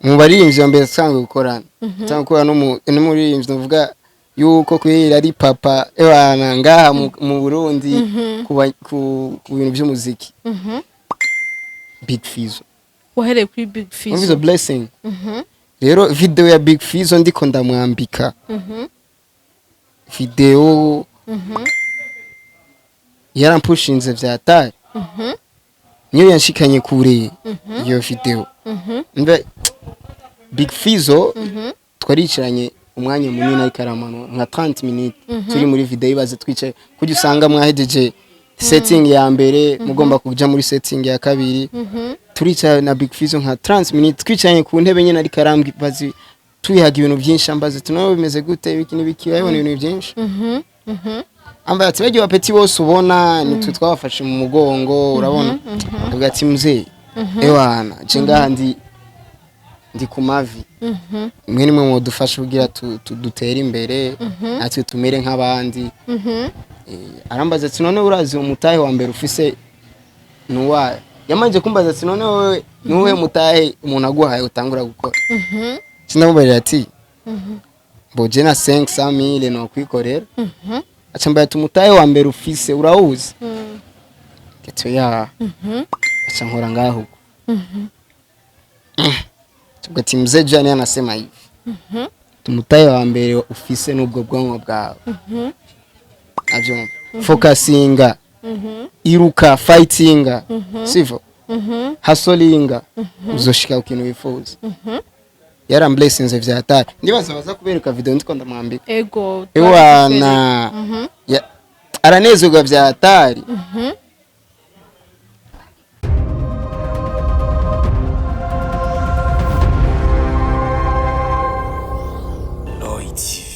Mu baririmbyi ba mbere tsanzwe gukorana, tsanzwe gukorana n'umuririmbyi ndavuga yuko kwera ari papa ebana ngaha mu Burundi ku bintu by'umuziki. Big Fizzo. Wahereye kuri Big Fizzo Fizzo. Blessing. Rero video ya Big Fizzo ndiko ndamwambika, video yarampushinze vyatari, niyo yanshikanye kure iyo video. Mbe Big Fizzo twaricaranye umwanya munini, ariko aramanura nka 30 minutes turi muri video. Ibaze twicaye kujya usanga mwahejeje setting ya mbere, mugomba kuja muri setting ya kabiri. Turicaye na Big Fizzo nka 30 minutes, twicaranye ku ntebe nyene, ariko arambaza, tuyihaga ibintu byinshi, ambaza tunawe bimeze gute, ibiki n'ibiki, urabibona ibintu byinshi. Ambaye ati bagiye bapeti bose ubona nitwe twabafashe mu mugongo, urabona. Avuga ati mzee, ewana je ngaha ndi ku mavi, mwe nimwe mudufasha kugira dutere imbere, natwe tumere nk'abandi. Arambaza ati none urazi umutahe wa mbere ufise nuwahe? Yamanje kumbaza ati none wewe nuwuhe mutahe umuntu aguhaye utangura gukora? Sinamubarira ati mboje na 500 mille no kwikorera. Aca mbaya ati umutahe wa mbere ufise urawuzi? Ati ya. Aca nkora ngaho uko. Tuvuga ati mzee Jani anasema hivi, umutahe wa mbere ufise n'ubwo bwonko bwawe, avyumva, focusinga, iruka, fightinga, sivyo, hustlinga, uzoshika ku kintu wifuza. Yaramblessinze vya hatari. Ndibaza baza kubereka video ndiko ndamwambika. Ego. Ewana aranezerwa vya hatari. Lloyd TV.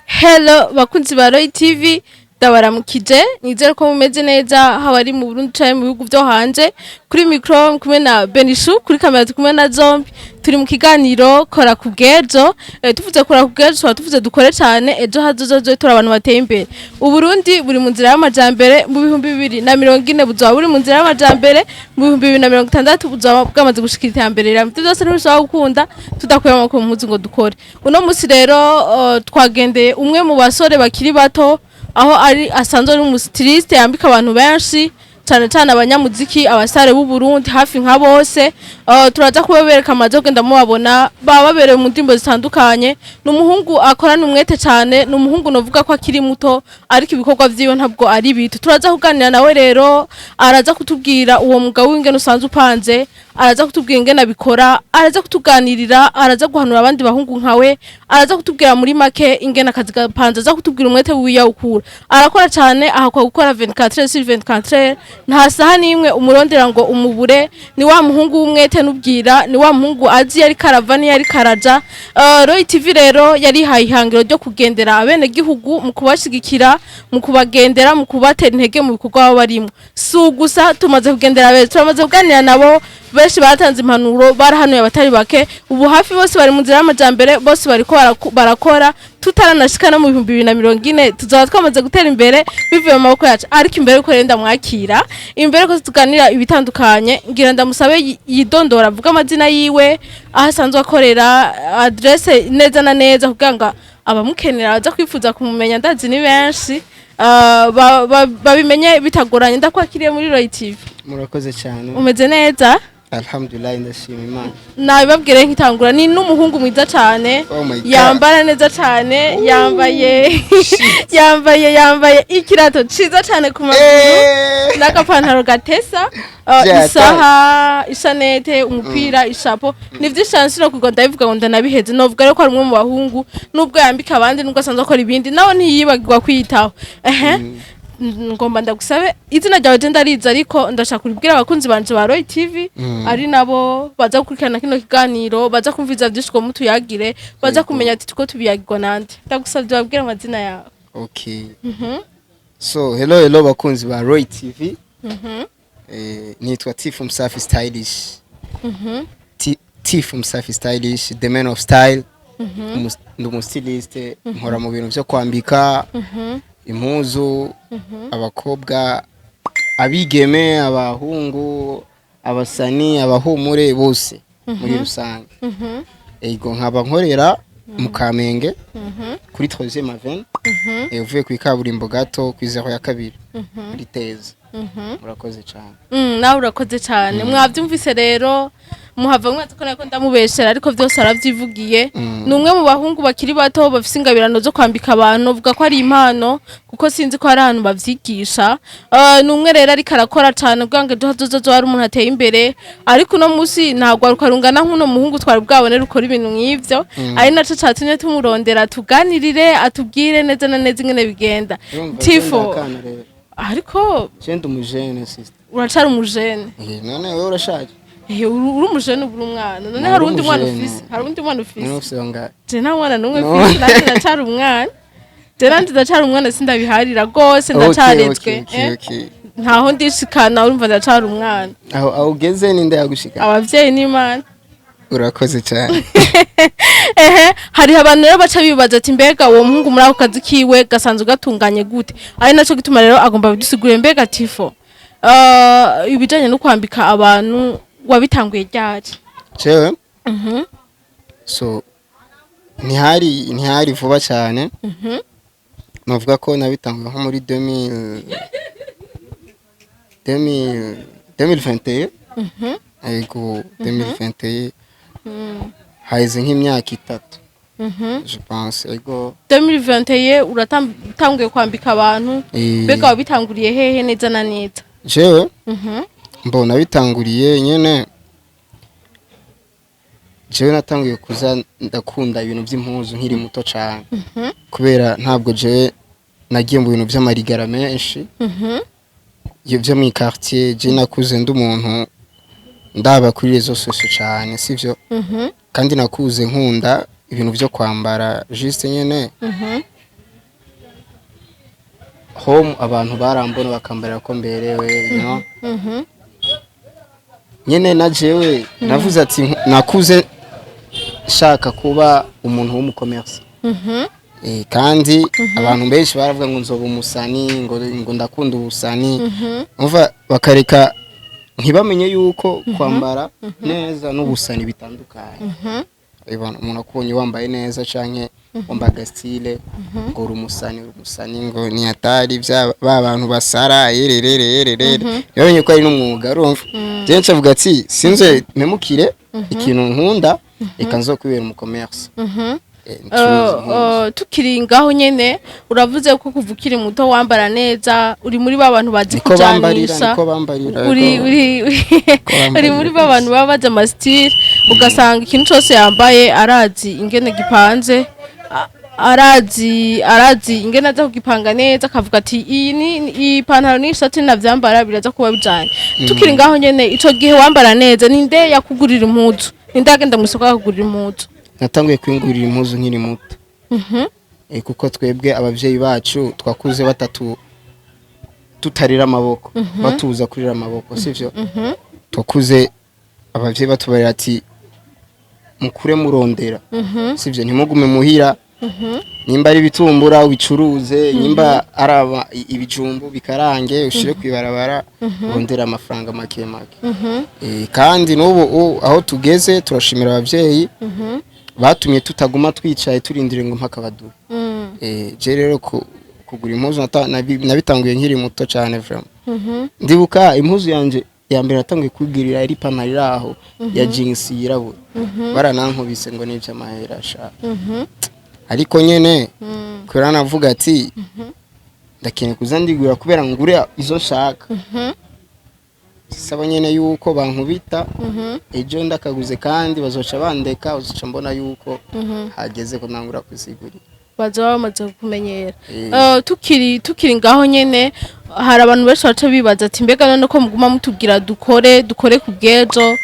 Hello bakunzi ba Roy TV, ndabaramukije, nizere ko mumeze neza, haba ari mu Burundi canke mu bihugu vyo hanze. Kuri micro kumwe na Benishu, kuri kamera kumwe na Zombi. Turi mu kiganiro Kora ku bw'ejo. Tuvuze kora ku bw'ejo, tuba tuvuze dukore cane, ejo hazoza turi abantu bateye imbere. Uburundi buri mu nzira y'amajambere, mu 2040 buzoba buri mu nzira y'amajambere, mu 2060 buzoba bwamaze gushikira iterambere rirambye. Ivyo byose ntibishobora gukunda tudakuye amaboko mu mpuzu ngo dukore. Uno musi rero twagendeye umwe mu basore bakiri bato, aho ari asanzwe ari umustyliste yambika abantu benshi cyane cyane abanyamuziki, abasare b'u Burundi hafi nka bose. Turaza kubabereka amaze kugenda mubabona, baba baberewe mu ndirimbo zitandukanye. Ni umuhungu akorana umwete cyane, ni umuhungu novuga ko akiri muto, ariko ibikorwa vyiwe ntabwo ari bito. Turaza kuganira nawe rero, araza kutubwira uwo mugabo w'ingene usanzwe upanze, araza kutubwira ingene abikora, araza kutuganirira, araza guhanura abandi bahungu nkawe, araza kutubwira muri make ingene akazi gapanze, aza kutubwira umwete wiwe yawukura. Arakora cyane, ahakwa gukora 24 sur 24, nta saha n'imwe umurondera ngo umubure. Ni wa muhungu w'umwete n'ubwira, ni wa muhungu azi yari karava niyo ari karaja. Roy TV rero yarihaye ihangiro ryo kugendera abene gihugu mu kubashigikira, mu kubagendera, mu kubatera intege mu bikorwa baba barimo. Si gusa tumaze kugendera beza, turamaze kuganira nabo benshi, baratanze impanuro, barahanuye abatari bake. Ubu hafi bose bari mu nzira y'amajambere, bose bariko barakora. Tutaranashika no mu 2040 tuzaba twamaze gutera imbere bivuye mu maboko yacu. Ariko imbere yuko rero ndamwakira, imbere ko tuganira ibitandukanye, ngira ndamusabe yidondora, avuge amazina yiwe, aho asanzwe akorera, adresse neza na neza, kugira ngo abamukenera baza kwifuza kumumenya, ndazi ni benshi, babimenye bitagoranye. Ndakwakiriye muri Roy TV. Murakoze cyane. Umeze neza? Alhamdulillah, ndashima Imana. Nabibabwire nkitangura, ni n'umuhungu mwiza cyane. Oh my God. Yambara neza cyane, yambaye ikirato ciza cyane ku maguru n'agapantaro gatesa, isaha, ishanete, umupira, ishapo, ni vyinshi cyane. Sino kugwa ndabivuga ngo ndanabiheze. Novuga rero ko ari umwe mu bahungu, nubwo yambika abandi, nubwo asanzwe akora ibindi, nawe ntiyibagirwa kwiyitaho. Ehe, ngomba ndagusabe izina ryawe, je ndarizi, ariko ndashaka kuribwira abakunzi banje ba Roy TV, ari nabo baza gukurikirana kino kiganiro, baza kumviza vyinshi ngo mutuyagire, baza kumenya ati tuko tubiyagirwa nande. Ndagusabye babwire amazina yawe. Okay. So hello hello bakunzi ba Roy TV. Nitwa Tifu Msafi Stylish. Tifu Msafi Stylish, the man of style. Ndi umustyliste, nkora mu bintu byo kwambika impuzu abakobwa, abigeme, abahungu, Abasani, abahumure bose muri rusange. Ego, nkaba nkorera mu Kamenge kuri 3e Avenue, uvuye ku ikaburimbo gato ku izero ya kabiri muri Teza. Murakoze cyane. Nawe urakoze cyane. Mwabyumvise rero, muhava mwese ko nako ndamubeshera, ariko byose arabyivugiye. Ni umwe mu bahungu bakiri bato bafise ingabirano zo kwambika abantu, uvuga ko ari impano kuko sinzi ko hari ahantu bavyigisha. Ni umwe rero ariko arakora cyane kugira ngo ejo hazoza hari umuntu ateye imbere, ariko uno munsi ntabwo rungana nk'uno muhungu twari bwabone rukora ibintu nk'ivyo, ari naco catumye tumurondera tuganirire, atubwire neza na neza ingene bigenda. Urumva, Tifo. je ndakana rero. Ariko Je ndi umujene, sister. Uracari umujene. None wewe urashaje? Uri umujene, uba uri umwana none? Nari Hari uwundi mwana umujene. ufise? Hari uwundi mwana ufise? None ufise bangahe? Je nta mwana n'umwe No. mfise, nanjye ndacari umwana. Je nanje ndacari umwana, sindabiharira rwose, ndacaretswe. Ntaho ndishikana, urumva ndacari umwana. Aho ugeze ninde yagushika? Abavyeyi n'Imana. Urakoze cyane. Ehe, hariho abantu rero baca bibaza ati: mbega uwo muhungu muri ako kazi kiwe gasanzwe gatunganye gute? Ari naco gituma rero agomba bidusigurire. Mbega Tifo, ibijanye no kwambika abantu wabitanguye ryari? Jewe so ntihari vuba cyane. Navuga ko nabitanguye nko muri 2000 2000 2021. Ego, 2021, haheze nk'imyaka 3, je pense, ego. 2021 uratanguye kwambika abantu? Mbega wabitanguriye hehe neza na neza? Jewe mbona bitanguriye nyene, jewe natanguye kuza ndakunda ibintu by'impuzu nkiri muto cyane, kubera ntabwo jewe nagiye mu bintu by'amarigara menshi, iyo byo mu quartier. Je nakuze ndi umuntu ndaba kuri réseaux sociaux cyane, sivyo? Kandi nakuze nkunda ibintu byo kwambara, juste nyene home abantu barambona bakambarira ko mberewe. Nyene na jewe navuze ati nakuze shaka kuba umuntu w'umucommerce. Kandi abantu benshi baravuga ngo nzoba umusani, ngo ndakunda ubusani. Umva, bakareka ntibamenye yuko kwambara neza n'ubusani bitandukanye. Ibona umuntu akubonye wambaye neza canke wambaye agastyle, ngo uri umusani, uri umusani, ngo ni hatari bya ba bantu basara yererere yererere, ntibamenye ko ari n'umwuga. Urumva, jewe ncavuga ati sinze mpemukire ikintu nkunda, reka nzokwibera umucommerce. Ncuruza impuzu. Tukiri ngaho nyene, uravuze ko kuva ukiri muto wambara neza, uri muri ba bantu bazi Niko bambarira. kujanisha. Niko bambarira. Uri Yego. uri Bambarira muri ba bantu baba bazi amastyle, ugasanga ikintu cose yambaye arazi ingene gipanze, arazi ingene aza kugipanga neza, akavuga ati iyi ni iyi pantaro n'ishati navyambara biraza kuba bijanye. Tukiri ngaho nyene, ico gihe wambara neza, ninde yakugurira impuzu? Ninde yagenda mw'isoko akakugurira impuzu? Natanguye kwingurira impuzu nkiri muto. Kuko twebwe abavyeyi bacu twakuze batatu tutarira amaboko, batuza kurira amaboko, sivyo? Twakuze abavyeyi batubarira ati mukure murondera, sivyo? Ntimugume muhira. Nimba ari ibitumbura ubicuruze, nimba ari ibijumbu bikarange ushire kwibarabara, urondera amafaranga make make. Kandi n'ubu aho tugeze turashimira abavyeyi batumye tutaguma twicaye turindiriye ngo mpaka baduhe. Je rero kugura impuzu nabitanguye nkiri muto cyane, vraiment. Ndibuka impuzu yanje ya mbere natanguye kwigurira ari ipantaro iri aho ya jeans yirabura. Baranankubise ngo n'ibyo amahera sha, ariko nyene kubera navuga ati ndakeneye kuza ndigura kubera ngure izo nshaka, saba nyene yuko bankubita ejo ndakaguze, kandi bazoca bandeka, bazoca mbona yuko hageze ko nangura kuzigurira. Baza bamaze kukumenyera. Tukiri ngaho nyene, hari abantu benshi baca bibaza ati mbega none ko muguma mutubwira dukore, dukore ku bw'ejo,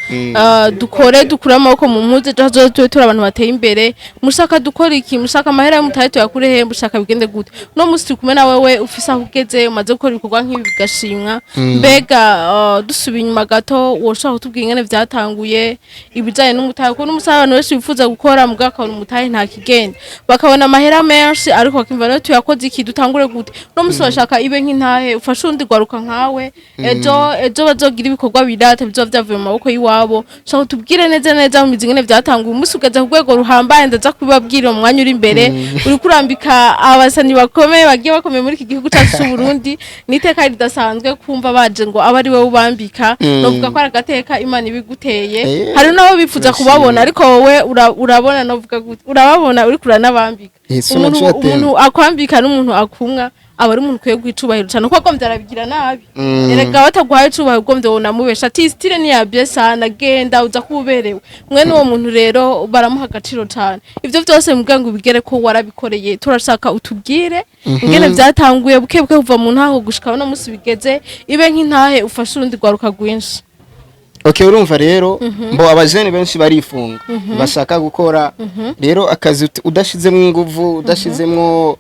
dukore, dukure amaboko mu mpuzu, ejo hazoza tube turi abantu bateye imbere, mushaka dukora iki? Mushaka amahera y'umutahe tuyakure he? Mushaka bigende gute? Uno munsi turi kumwe na wewe ufise aho ugeze, umaze gukora ibikorwa nk'ibi bigashimwa. Mbega dusubiye inyuma gato, woshobora kutubwira ingene vyatanguye ibijanye n'umutahe? Kuko n'umusaha abantu benshi bifuza gukora, mugabo akabona umutahe nta kigenda, bakabona amahera menshi ariko bakimva rero tuyakoze iki, dutangure gute? Uno munsi bashaka ibe nk'intahe. nk'intahe ufashe urundi rwaruka nkawe, ejo bazogira ibikorwa birata bizoba vyavuye mu maboko y'iwabo. Shaka utubwire neza neza mu mizi ingene vyatanguye, umunsi ugeze ku rwego ruhambaye. Ndaza kubibabwira mu mwanya uri imbere. Uriko urambika abasani bakomeye bagiye bakomeye muri iki gihugu cyacu c'u Burundi. Ni iteka ridasanzwe kumva baje ngo abe ari wowe ubambika. Novuga ko ari agateka Imana ibiguteye. Hari n'abo bifuza Turashimye. kubabona, ariko wowe urabona, novuga gute, urababona uriko uranabambika. Si Umuntu unajua tena. umuntu akwambika n'umuntu akumwa aba ari umuntu ukwiye guha icubahiro cane, kuko agombye arabigira nabi. Erega bataguhaye icubahiro, ugombye wonamubesha ati style ni yabye sana, genda uza kuba uberewe. Mwene uwo muntu rero baramuha agaciro cane. Ivyo vyose mubwira ngo ubigere ko warabikoreye. Turashaka utubwire ingene vyatanguye buke buke kuva mu ntango gushika uno musi bigeze, ibe nk'intahe ufashe urundi rwaruka rwinshi. Okay, urumva rero mbo abajene benshi barifunga, bashaka gukora. Rero akazi udashizemwo inguvu, udashizemwo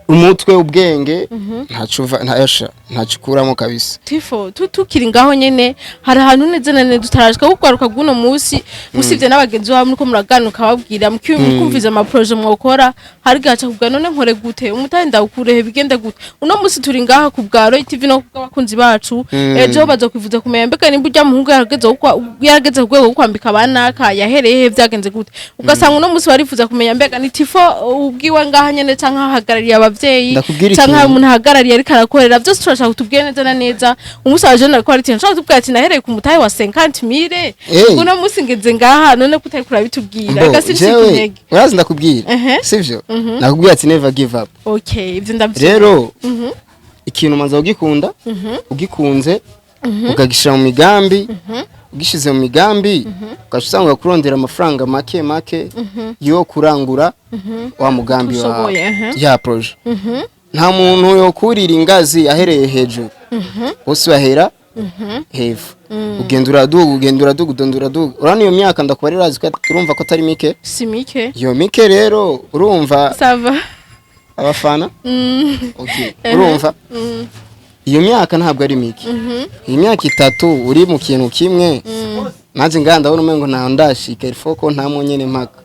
umutwe, ubwenge, ntaco ntayasha ntaco ukuramo kabisa. Tifo, tukiri ngaho nyene, hari ahantu neza na neza utarashika kugwaruka bw'uno munsi, usibye n'abagenzi bawe muriko muraganuka babwira mukumviza ama projets mwokora. Hari gaca kubwa none nkore gute, umutahe ndawukurehe, bigende gute? Uno munsi turi ngaha ku bwa Roy TV no kubw'abakunzi bacu. Ejo bazokwifuza kumenya mbega nimba urya muhungu yarageze ku rwego rwo kwambika abanaka, yahereye he, vyagenze gute? Ugasanga uno munsi barifuza kumenya mbega ni Tifo ubwiwe ngaha nyene canke ahagarariye abavyeyi, Ndakubwira canke ikintu. hari umuntu ahagarariye ariko arakorera byose. Turashaka kutubwira neza na neza umunsi wa jeune ariko ari nshaka kutubwira ati nahereye ku mutahe wa 50 mille, uno munsi ngeze ngaha. None ko utari kurabitubwira, Mbo, reka sincike jewe intege. Urazi ndakubwira, sivyo? Nakubwira ati never give up. Okay, ivyo ndavyo. Rero ikintu umanza ugikunda, ugikunze ukagishira mu migambi, ugishize mu migambi ugaca usanga kurondera amafaranga make make yo kurangura wa mugambi wawe, Ushoboye, ehe. ya projet. Nta muntu yokurira ingazi ahereye hejuru, bose bahera hepfo. Ugenda uraduga, ugenda uraduga, ugenda uraduga. Urabona iyo myaka ndakubarira, urazi ko urumva ko atari mike. Si mike. Iyo mike rero urumva Ça va. abafana. Okay, urumva iyo myaka ntabwo ari mike, iyi myaka 3 uri mu kintu kimwe. Nanjye ngaha ndabona umengo ntaho ndashika, il faut ko ntamwo nyene mpaka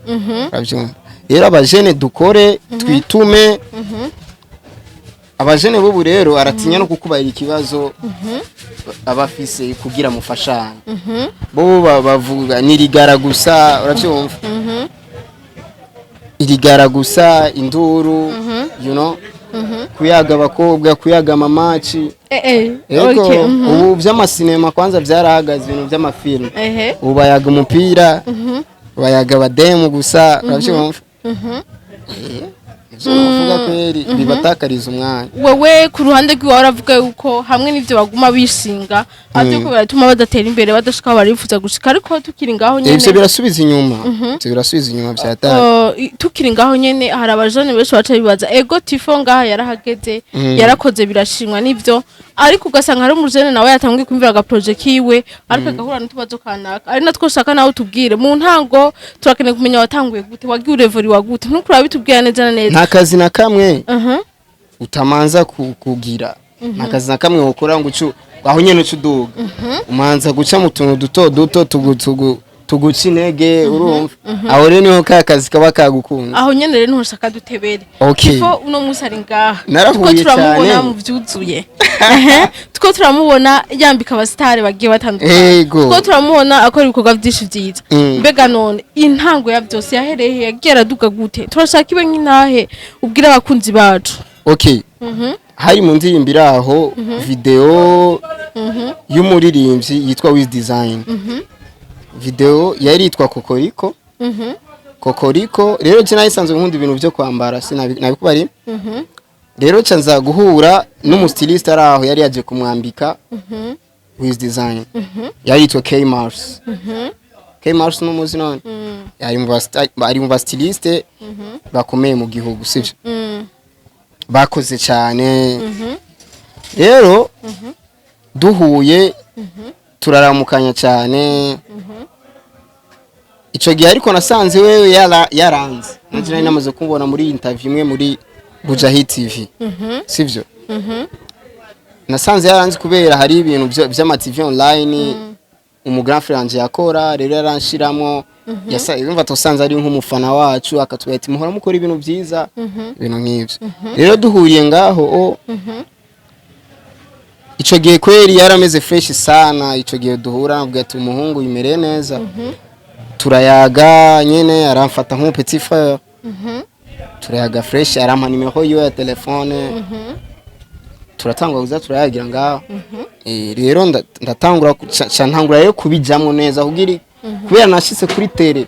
urabyumva. Rero abajene dukore, twitume. Abajene b'ubu rero aratinya no kukubarira ikibazo aba afise kugira mufashanye. Bo bavuga nirigara gusa, urabyumva, irigara gusa, induru, kuyaga abakobwa, kuyaga amamaci. Ego. Okay. Ubu by'amasinema kwanza byarahagaze, ibintu by'amafilme. Ubu bayaga umupira, bayaga abademu gusa, urabyumva. Ivyo novuga kweri bibatakariza umwanya. Wewe ku ruhande rw'iwawe uravuga yuko hamwe n'ivyo baguma bishinga ariko biratuma badatera imbere, badashika aho barifuza gushika. Ariko tukiri ngaho nyene, Ivyo birasubiza inyuma, ivyo birasubiza inyuma vyatari. Tukiri ngaho nyene, hari abajene benshi baca bibaza: ego, Tifo ngaha yarahageze, yarakoze, birashimwa nivyo, ariko ugasanga hari umujene nawe yatanguye kumvira aga projet kiwe, ariko agahura n'utubazo kanaka, ari natwo ushaka nawe utubwire. Mu ntango turakeneye kumenya watanguye gute, wagiye urevori wa gute, ntukura bitubwira neza na neza. Nta kazi na kamwe utamanza kugira, nta kazi na kamwe wokora ngo ucu aho nyene uca uduga. Umanza guca mu tuntu duto duto tugu tuguca intege, urumva. Aho rero niho ka kazi kaba kagukunze. Aho nyene rero ntushaka dutebere. Tifo uno munsi ari ngaha. Narahuye Tuko turamubona cyane. mu vyuzuye. Tuko turamubona yambika abasitari bagiye batandukanye. Tuko turamubona akora ibikorwa vyinshi vyiza. Mbega none intango ya vyose yahereye he? Yagiye araduga gute? Turashaka ibe nk'intahe ubwire abakunzi bacu. Okay, hari mu ndirimbo iri aho, video y'umuririmbyi yitwa Wiz Design. Video yari yitwa Kokoriko. Kokoriko rero je nayisanzwe nkunda ibintu byo kwambara, sinabikubari. Rero ca nza guhura n'umu styliste ari aho yari yaje kumwambika Wiz Design, yari yitwa K Mars. K Mars n'umuzi none ari mu ba styliste bakomeye mu gihugu, sivyo? Bakoze cyane. Rero duhuye turaramukanya cyane ico gihe, ariko nasanze wewe yaranze nanje nari namaze kumubona muri interview imwe muri Bujahi TV, sivyo? Nasanze yaranze kubera hari ibintu vy'ama TV online umu grand frère wanje yakora, rero yaranshiramwo. Yasa yumva tosanze ari nk'umufana wacu, akatubwira ati muhora mukora ibintu byiza, ibintu nk'ivyo. Rero duhuriye ngaho o Ico gihe kweri yarameze fresh sana. Ico gihe duhura avuga ati umuhungu yimereye neza, turayaga nyene, aramfata nk'umu petit frère, turayaga fresh, arampa nimero yiwe ya telefone, turatangura kuza turayagira ngaho. Rero ndatangura ca ntangura rero kubijamwo neza kugira kubera nashitse kuri terrain,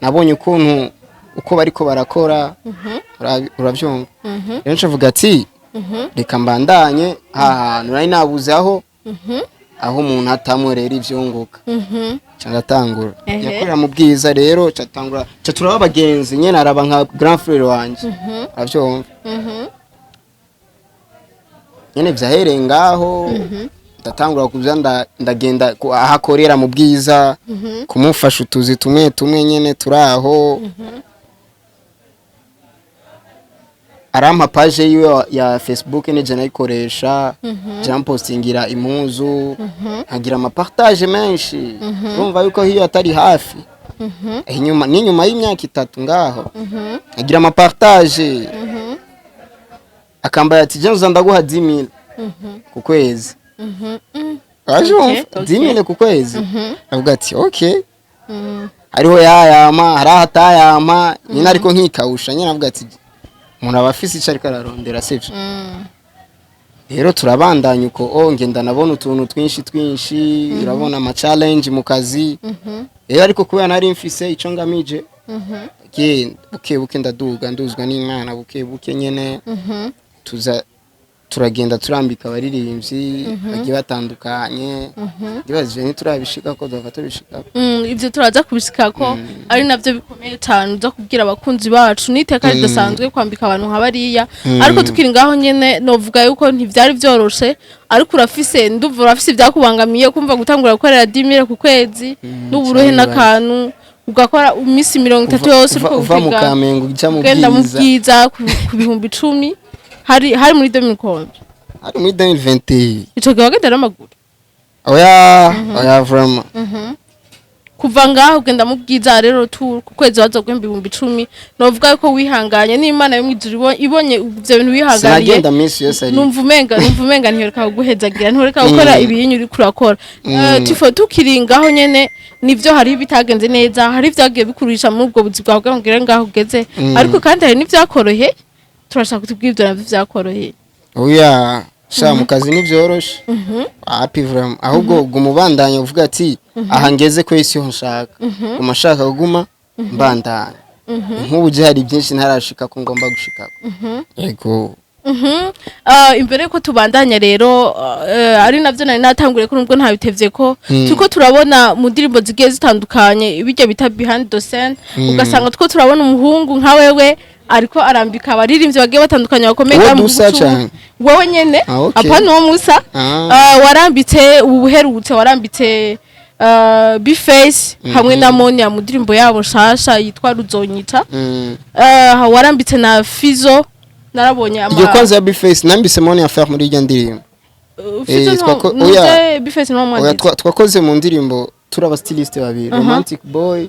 nabonye ukuntu uko bariko barakora, uravyumva. Rero ncavuga ati reka mbandanye hahantu nari nabuze aho umuntu atamwe rero ivyunguka, ca ndatangura. Yakorera mu Bwiza, rero ca tangura, ca turaba abagenzi nyene, araba nka grand frère wanje, uravyumva. Nyene vyahereye ngaho, ndatangura kuza ndagenda aho akorera mu Bwiza kumufasha utuzi tumwe tumwe nyene turaho. Arampa page yiwe ya Facebook, nije nayikoresha, je mpostingira impuzu, nkagira ama partage menshi. Urumva yuko hiyo atari hafi inyuma, n'inyuma y'imyaka 3 ngaho nkagira ama partage, akambaye ati je nza ndaguha 10,000 ku kwezi. Urashumva? Okay, okay. 10,000 ku kwezi. Avuga ati okay, hariho yayama, hari aho atayama nyine, ariko nkikawusha nyine, avuga ati umuntu aba afise ico ariko ararondera, sivyo? Rero turabandanya uko, oh, ngenda nabona utuntu twinshi twinshi, urabona ama challenge mu kazi rero, ariko kubera nari mfise ico ngamije, buke buke ndaduga, nduzwa n'Imana buke buke nyene, tuza turagenda turambika abaririmbyi bagiye batandukanye. Ndibaza ivyo ntiturabishika ko duhava tubishikako. Ivyo turaza kubishikako, ari navyo bikomeye cyane uza kubwira abakunzi bacu n'iteka ridasanzwe kwambika abantu nka bariya. Ariko tukiri ngaho nyene, novuga yuko ntivyari vyoroshe, ariko urafise, ndumva urafise ivyakubangamiye kumva gutangura gukorera 10,000 ku kwezi n'uburuhe Cyane. n'akantu ugakora iminsi 30 yose uva, uriko uva mu gutega Kamenge uja mu ugenda mu Bwiza. Bwiza ku 10,000, hari muri 2000. Hari muri 2021. Ico gihe wagenda n'amaguru? Oya, oya, vraiment. Kuva ngaho ugenda mu Bwiza rero tu ku kwezi waza guhemba 10,000, novuga yuko wihanganye n'Imana yo mw'ijuru ibonye ivyo bintu wihanganiye. Sinagenda minsi yose ari Numva umenga ntiyoreka kuguhezagira, ntiyoreka gukora ibinyu uriko urakora. Tifo tukiri ngaho nyene, nivyo hari ibitagenze neza, hari ibyagiye bikuruhisha muri ubwo buzi bwawe kugira ngo ugere ngaho ugeze, ariko kandi hari n'ivyakoroheye. Turashaka kutubwira ivyo navyo vyakoroheye. Oya sha, mu kazi ntibyoroshe, happy vraiment. Ahubwo guma ubandanya uvuga ati aha ngeze ko isi ho nshaka, guma nshaka kuguma mbandanya. Nk'ubu je hari byinshi ntarashika ko ngomba gushikako, yego. Imbere yuko tubandanya rero, ari navyo nari natanguriye ko nubwo ntabitevye ko turiko turabona mu ndirimbo zigiye zitandukanye ibijya bita behind the scene, ugasanga two turabona umuhungu nka wewe ariko arambika abaririmbyi bagiye batandukanye bakomeye Uwo ngaha mu dusa gihugu cane. Wowe nyene. Ah, okay. Apana uwo musa. Warambitse ubu buherutse, warambitse B-Face hamwe na Monia mu ndirimbo yabo nshasha yitwa Ruzonyica. Warambitse na Fizo, narabonye ama Iyo kwanza ya B-Face, nambise Monia Affaire muri irya ndirimbo. Fizo no oya. nuze B-Face no Oya, mwanditse. Twakoze mu ndirimbo turi aba styliste babiri, Romantic Boy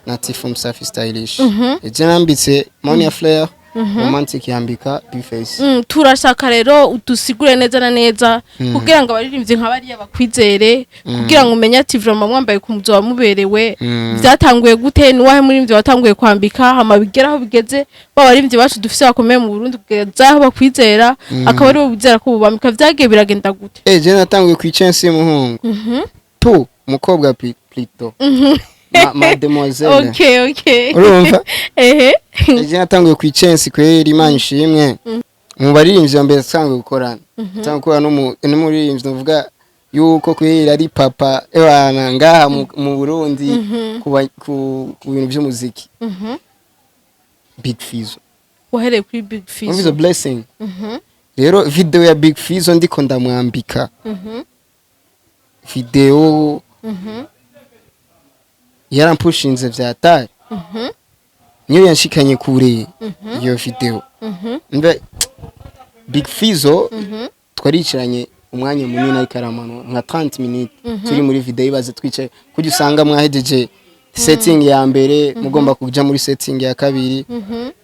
na Tifu Msafi Stylish. Eje nambitse Monia Flair, Romantic yambika B-Face. Turashaka rero udusigure neza na neza kugira ngo abaririmbyi nka bariya bakwizere, kugira ngo umenye ati vraiment mwambaye ku muzo wamuberewe. Byatanguye gute? Ni wahe muririmbyi watanguye kwambika, hama bigera aho bigeze ba baririmbyi bacu dufise bakomeye mu Burundi, kugeza aho bakwizera akaba aribo bizera ko bubambika? Vyagiye biragenda gute? Je natanguye ku chance y'umuhungu tu umukobwa plutôt mademoiselle. Okay. Urumva? Ehe. Eje natanguye ku chance kweri, Imana ishimwe. Mu baririmbyi ba mbere natanguye gukorana, natanguye gukorana n'umuririmbyi navuga yuko kweri ari papa ewana ngaha mu Burundi ku bintu by'umuziki, Big Fizzo. Wahereye kuri Big Umva izo Fizzo. blessing rero, video ya Big Fizzo ndiko ndamwambika, video yarampushinze vyatari, niyo yanshikanye kure iyo video. Mbe Big Fizzo twaricaranye umwanya munini ariko aramanura nka 30 minutes turi muri video. Ibaze twicaye kujya usanga mwahejeje setting ya mbere, mugomba kuja muri setting ya kabiri,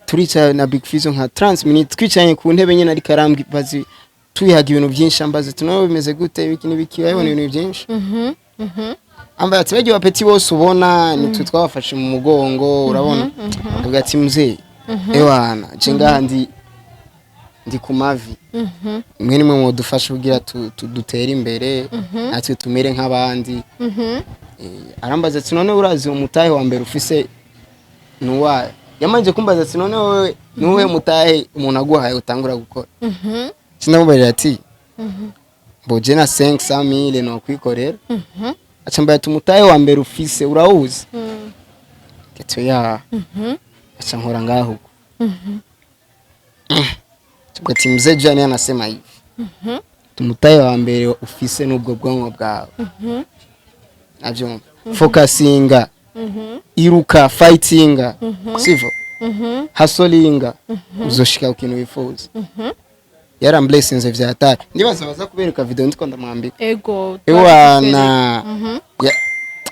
turicara na Big Fizzo nka 30 minutes twicaranye ku ntebe nyene ariko arambaza. Tuyihaga ibintu byinshi, ambaza ati: "Nawe bimeze gute, ibiki n'ibiki?" Urabibona, ibintu byinshi. Ambaza ati: "Bagiye bapeti bose ubona nitwe twabafashe mu mugongo." Urabona, avuga ati: "Mzee, ewana, je ngaha ndi ku mavi, mwe nimwe mudufasha kugira dutere imbere, natwe tumere nk'abandi." Arambaza ati: "None urazi umutahe wa mbere ufise nuwahe?" Yamanje kumbaza ati: "None wewe nuwe mutahe umuntu aguhaye utangura gukora?" Sinamubarira ati: "Mboje na 500 mille no kwikorera." Aca mbaye ati: "Umutahe wa mbere ufise urawuzi?" Ati: "Ya." Aca nkora ngaho uko. Tuvuga ati: "Mzee Jani anasema hivi, umutahe wa mbere ufise n'ubwo bwonko bwawe." Avyumva, focusinga, iruka, fightinga, sivyo? Hustlinga, uzoshika ku kintu wifuza. Yaramblessinze vya hatari. Ndibaza baza kubereka video ndiko ndamwambika. Ego. Ewana,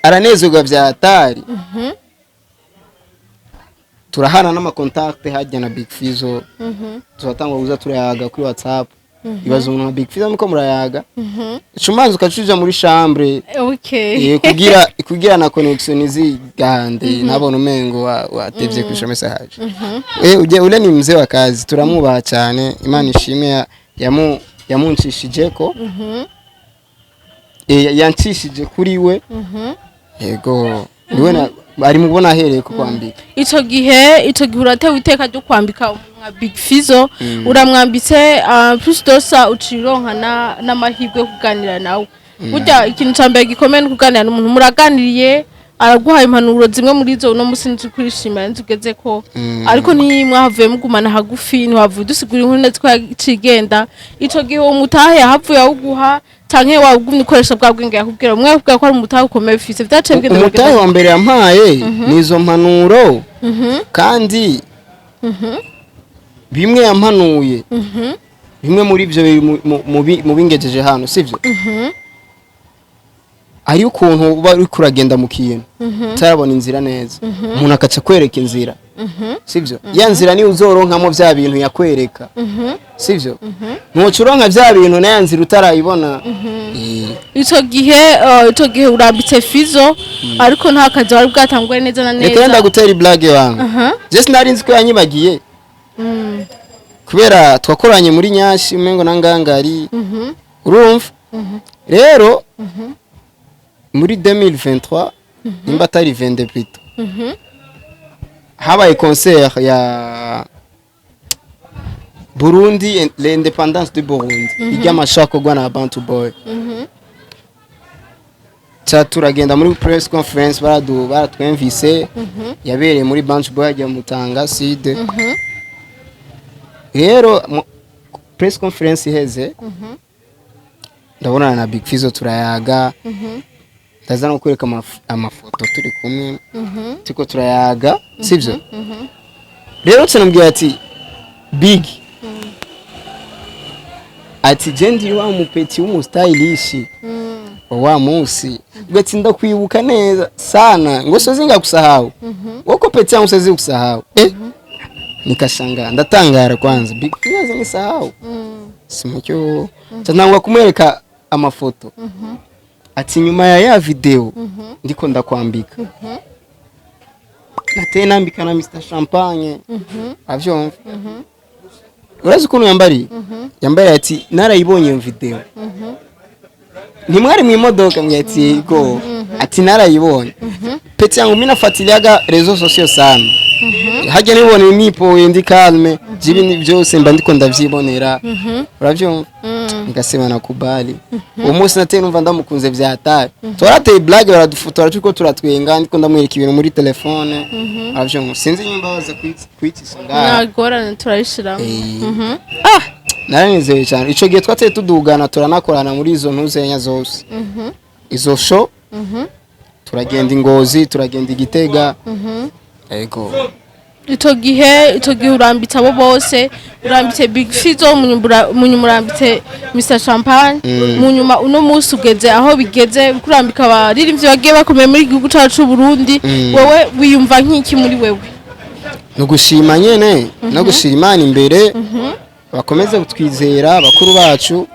aranezerwa vya hatari. Turahana n'amacontact hajya na Big Fizzo, turatangwa kuza turayaga kuri WhatsApp. Ibaza umuntu nka Big Fizzo muko murayaga, ucumanza ukacuja muri chambre. Kugira na connection izigande, ntabona umengo watevye kwisha message. Uje ule ni mzee wa kazi, turamwubaha cyane. Imana ishimwe yamunshishijeko, yancishije kuri we. Yego, niwe ari mubona ahereye ku kwambika. Ico gihe uratewe iteka ryo kwambika nka Big Fizzo, uramwambitse. Plus dosa ucironka n'amahirwe yo kuganira nawe. Burya ikintu ca mbere gikomeye ni kuganira n'umuntu. Muraganiriye, araguha impanuro zimwe muri zo uno musi ntikurishimira ntitugeze ko, ariko ntimwahavuye mugumana hagufi, ntiwavuye dusigura inkuru neza ko yacigenda. Ico gihe uwo mutahe yahavuye awuguha, canke wagumye ukoresha bwa bwenge yakubwira? Umwe yakubwira ko ari umutahe ukomeye ufise, vyaciye bigenda? Umutahe wa mbere yampaye ni izo mpanuro, kandi bimwe yampanuye, bimwe muri ibyo biri mu bingejeje hano, sivyo? Ari ukuntu uba uriko uragenda mu kintu utarabona inzira neza, umuntu akaca kwereka inzira, sivyo? Ya nzira niyo uzoronkamo vya bintu yakwereka, sivyo? Ntuca uronka vya bintu na ya nzira utarayibona. Ico gihe urambitse Fizo, ariko nta kazi wari bwatanguye neza na Reka neza. yenda gutera iblague wangu. Je sinari nzi ko yanyibagiye, kubera twakoranye muri Nyashi, umengo na Ngangari. Urumva rero, muri 2023, nimba atari 22 plutôt, habaye concert ya Burundi, l'indépendance du Burundi, iry'amashako na Bantu Boy. Ca turagenda muri press conference, baratwemvise, yabereye muri Bantu Boy ajya Mutanga Sud. Rero press conference iheze, ndabonana na Big Fizzo, turayaga. Ndaza no kwereka amafoto turi kumwe, turiko turayaga, sivyo? Rero nca ati: "Big," ati, "je ndi wa mupeti w'umustylish wa wa musi." Ubwo ati: "Ndakwibuka neza sana," ngo sozi ngakusahau woko peti yangu, siwezi kusahau. Nikashangaa, ndatangara kwanza, Big Fizzo nisahau? Simacyo nangwa kumwereka amafoto, ati: "Nyuma ya video ndiko ndakwambika, nateye nambika na Mr Champagne." Avyumva, urazi ukuntu yambariye? Yambariye ati: "Narayibonye iyo video, ntimwari mu imodoka?" Mbwiye ati: "Yego." Ati: "Narayibonye petit yangu, mimi nafuatiliaga réseaux sociaux sana, hajya nibona nipoye, ndi calme, jibindi byose mba ndiko ndavyibonera." Uravyumva, nikasema nakubali. Uwo munsi nateye numva ndamukunze vya hatari. Twarateye blague, baradufotora turiko turatwenga, ndiko ndamwereka ibintu muri telefone. Uravyumva, sinzi nyumba baza kwitisha ngaha. Nagorane, turabishiramo. Ah, naranezerewe cyane. Ico gihe twateye tudugana, turanakorana muri izo ntuzenya zose, izo show, turagenda i Ngozi, turagenda i Gitega. Ego. Ico gihe urambitse abo bose, urambitse Big Fizzo, munyuma urambitse Mr Champagne, mu nyuma uno munsi ugeze aho bigeze kurambika abaririmbyi bagiye bakomeye muri igihugu cacu c'u Burundi. Wewe wiyumva nk'iki muri wewe? No gushima nyene, no gushira Imana imbere. Bakomeze kutwizera, bakuru bacu,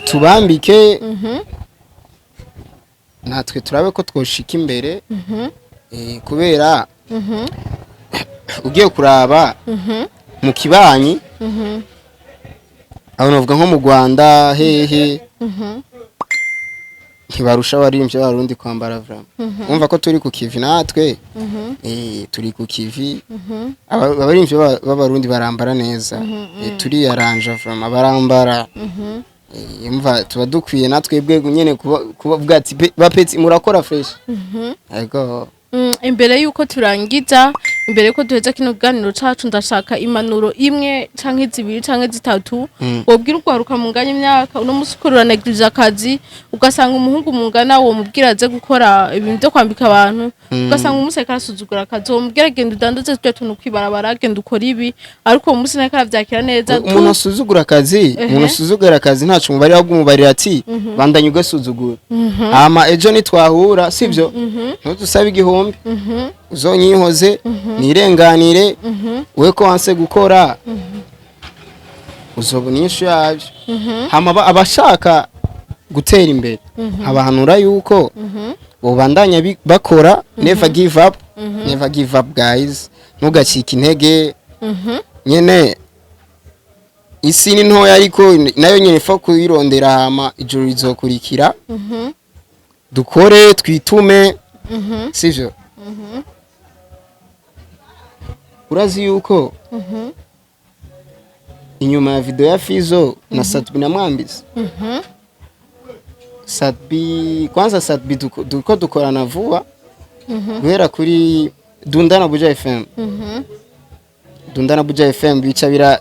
tubambike, natwe turabe ko twoshika imbere, kubera ugiye kuraba mu kibanyi, aho navuga nko mu Rwanda hehe, ntibarusha abaririmbyi b'Abarundi kwambara vraiment. Umva ko turi ku kivi natwe, turi ku kivi. Abaririmbyi b'Abarundi barambara neza, turiyaranja vraiment, barambara. Umva tuba dukwiye natwe bwe nyene kuba ati "Bapetsi murakora fresh." Ego. Imbere yuko turangiza, imbere yuko duheza kino kiganiro cacu, ndashaka impanuro imwe canke zibiri canke zitatu wobwira urwaruka munganya imyaka. Uno musi uko ruranegirije akazi, ugasanga umuhungu mungana womubwira aze gukora ibintu byo kwambika abantu, ugasanga umunsi ariko arasuzugura akazi. Womubwira genda udandaze turya tuntu kwibarabara, genda ukora ibi, ariko uwo munsi ntariko aravyakira neza. Umuntu asuzugura akazi, umuntu asuzugura akazi ntaco umubarira, ahubwo umubarira ati bandanye ugasuzugura, hama ejo nitwahura, sivyo, ntudusabe 1000, uzonyihoze nirenganire. We ko wanse gukora, uzobona inyishu yabyo. Hama abashaka gutera imbere abahanura yuko bobandanya bakora, never give up, never give up guys, ntugacike intege. Nyene isi ni ntoya, ariko nayo nyene ifa kuyirondera, hama ijuru rizokurikira. Dukore, twitume, sivyo? Urazi yuko inyuma ya video ya Fizo na Satbi namwambise Satbi kwanza. Satbi duko dukorana vuba guhera kuri Dunda na Buja FM. Dunda na Buja FM bica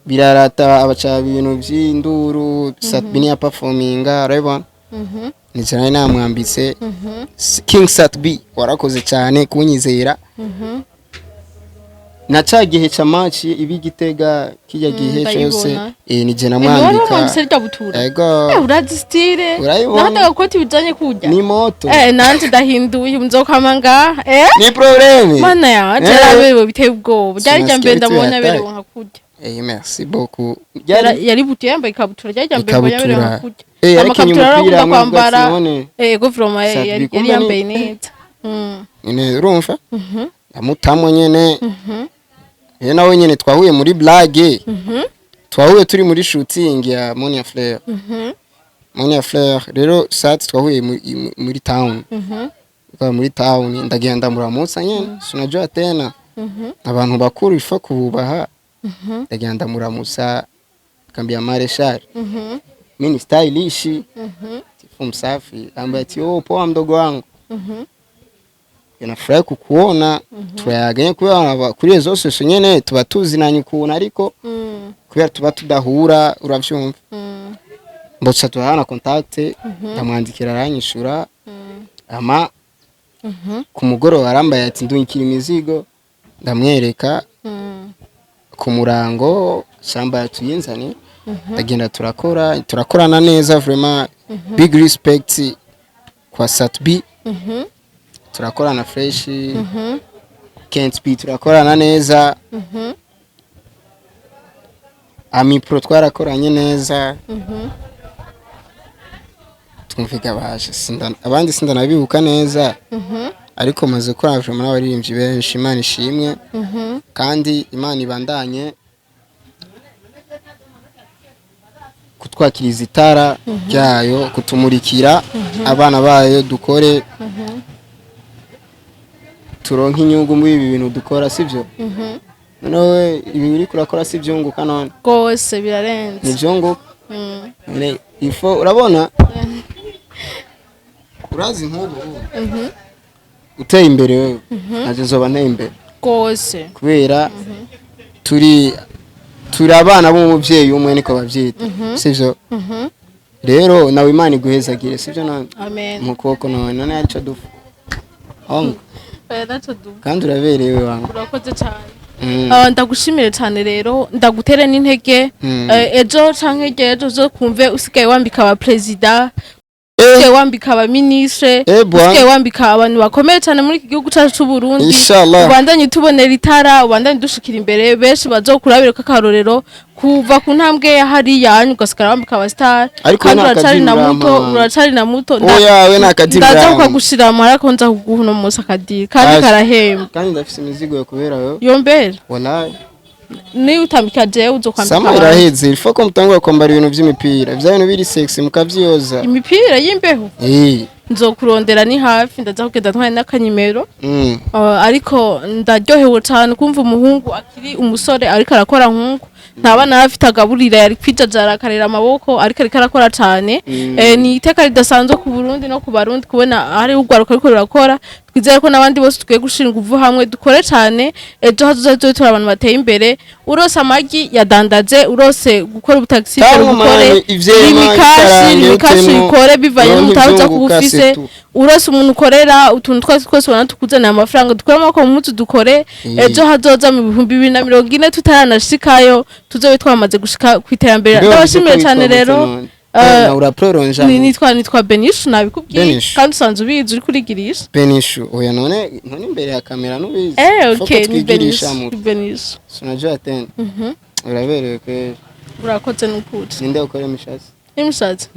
birarata, abaca ibintu by'induru. Satbi niya performinga, urabibona, ni cyane namwambitse. King Satbi, warakoze cyane kunyizera na ca gihe ca match ibi Gitega kijya gihe cyose. Ndayibona. Ni je Wari namwambika. wamwambitse rya butura? Ego. Urazi style. Urayibona? Naho agakoti bijanye kurya. Ni moto. Nanje ndahinduye, nzokama ngaha. Ni problème. Mana yanje, yaraberewe biteye ubwoba. Ryari rya mbere Sinasikia ndamubonye yataye. aberewe nka kurya. Merci beaucoup. Yari butuye yambaye ikabutura, ryari rya mbere mbonye aberewe nka Ikabutura. kurya. Yarakinye Amakabutura umupira arakunda hamwe kwambara. ubwatsi none. Ego vraiment, Sadbi yari kumbe yambaye neza. Nyene urumva ndamutamo nyene. Nawe nyene twahuye muri blague, twahuye turi muri shooting ya Monia Fleur. Monia Fleur rero sat twahuye muri town. Kwa muri town ndagenda muramutsa nyene, sinajua tena abantu bakuru ifa kububaha. Ndagenda muramutsa, kambia mareshal mimi ni stylish, tifu msafi, ambaye ati oh, poa mdogo wangu, nafurahi kukuona. Turayaganye kubera kuri izo zose nyene tuba tuzinanye ukuntu, ariko kubera tuba tudahura, uravyumva, mbotsa tuhana contact, ndamwandikira aranyishura. Ama ku mugoroba arambaye ati ndungikira imizigo, ndamwereka. Ku murango shambaye tuyinzane, ndagenda turakora, turakorana neza vraiment. Big respect kwa Satb, turakorana fresh. Can't be, turakorana neza. Ami Pro twarakoranye neza. Twumviga baje abandi sindanabibuka neza, ariko maze gukora vraiment n'abaririmbyi benshi. Imana ishimwe, kandi Imana ibandanye kutwakiriza itara ryayo, kutumurikira abana bayo, dukore turonke inyungu muri ibi bintu dukora, sibyo? Noneho ibi uri kurakora si byunguka none? Rwose birarenze. Ntibyunguka. None ifo urabona, urazi nk'ubu uteye imbere wewe, nacyo nzoba nteye imbere. Rwose. Kubera turi abana b'umubyeyi umwe, niko babyita, sibyo? Rero nawe Imana iguhezagire, sibyo none? Amen. Mu kuboko none aricyo dupfa Hongo. Oya, ntacyo dupfa. Kandi uraberewe wangu. Urakoze cyane. Ndagushimire cyane rero, ndagutere n'intege. Ejo canke hirya y'ejo uzokumve usigaye wambika aba perezida. Usigaye wambika abaminisitire, Bwana. usigaye wambika abantu bakomeye cyane muri iki gihugu cyacu c'u Burundi. Inshallah. Ubandanye utubonera itara, ubandanye dushikira imbere, benshi bazokurabira ko akarorero kuva ku ntambwe ya hariya hanyu ugasigara wambika abasitari. Ariko Kandi we nta uracari na kadiri muto. urampa. Uracari na muto. Oya, we nta kadiri Ndaza urampa. kukagushira amara ko nza kuguha uno munsi akadiri kandi Aje. karahemba. Kandi ndafise imizigo yo kubera wewe. Yombera. Wallahi. Niyo utambika jewe, uzokwambika Sama abandi. iraheze, il faut ko mutangura kwambara ibintu vy'imipira, vya bintu biri sexy mukavyoza. Imipira y'imbeho. Nzokurondera, ni hafi, ndaza kugenda ntwaye n'akanyimero. Ariko ndaryohewe cyane kumva umuhungu akiri umusore ariko arakora nk'uko nta bana yari afite agaburira, yari kwijajara akarera amaboko, ariko arakora cyane. Ni iteka ridasanzwe ku Burundi no ku Barundi kubona hari urwaruka ariko rurakora. Twizere ko n'abandi bose tukwiye gushira inguvu hamwe, dukore cyane, ejo hazoza tuzotora abantu bateye imbere. Urose amagi yadandaje, urose gukora ubutaxi, Cyangwa ukore mani, ivyema, rimikashi, ikarange, rimikashi, utemo, ukore bivanye uronke n'umutahe uza kuba ivyunguka, ufise. c'est tout. Urose umuntu ukorera utuntu twose twose ubona tukuzanira amafaranga, dukure amaboko mu mutwe, dukore. Ejo hazoza mu 2040 tutaranashikayo, tuzobe twamaze gushika ku iterambere. Mbe wavuze ko Ndabashimiye witwa cyane gute rero. none? Na uraproronja. Nitwa Benishu, nabikubwiye. Benishu. Kandi usanzwe ubizi, uri kurigirisha. Benishu, oya, none imbere ya kamera nubizi. Eh. Faut Okay, ko ni twigirisha Benishu. mu Ni Benishu. Sinajua tena. Uraberewe kweli. Urakoze n'ukuri. Ninde ukora imishatsi? Imishatsi?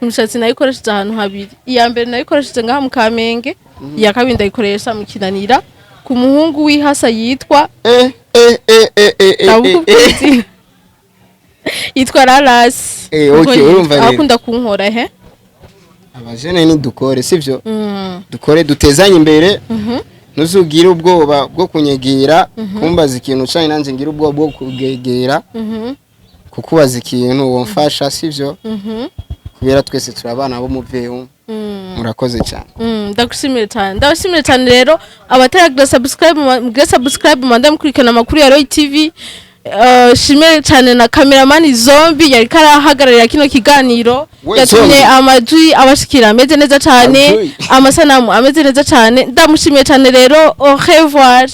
Imishatsi nayikoresheje ahantu habiri. Iya mbere nayikoresheje ngaha mu Kamenge, iya kabiri ndayikoresha mu Kinanira ku muhungu w'ihasa yitwa Eh eh eh eh eh eh ndabukubwira eh. izina. Yitwa Rarasi. Okay, urumva rero. Akunda kunkora he. Abajene ni dukore, sivyo? Mm. Dukore, dutezanye imbere. Ntuzugire ubwoba bwo kunyegera kumbaza ikintu, canke nanje ngira ubwoba bwo kugegera kukubaza ikintu womfasha, sivyo? Mhm. Kubera twese turi abana b'umuvyeyi. Murakoze cyane. Ndagushimiye cyane, ndabashimiye cyane rero. Abataragira subscribe, mugire subscribe, manda mukurikirana amakuru ya Roy TV. Shimire cyane na cameraman Zombi yariko arahagararira kino kiganiro, We yatumye Zombi. amajwi abashikira ameze neza cyane, Amajwi. amasanamu ameze neza cyane. Ndamushimiye cyane rero. Au revoir.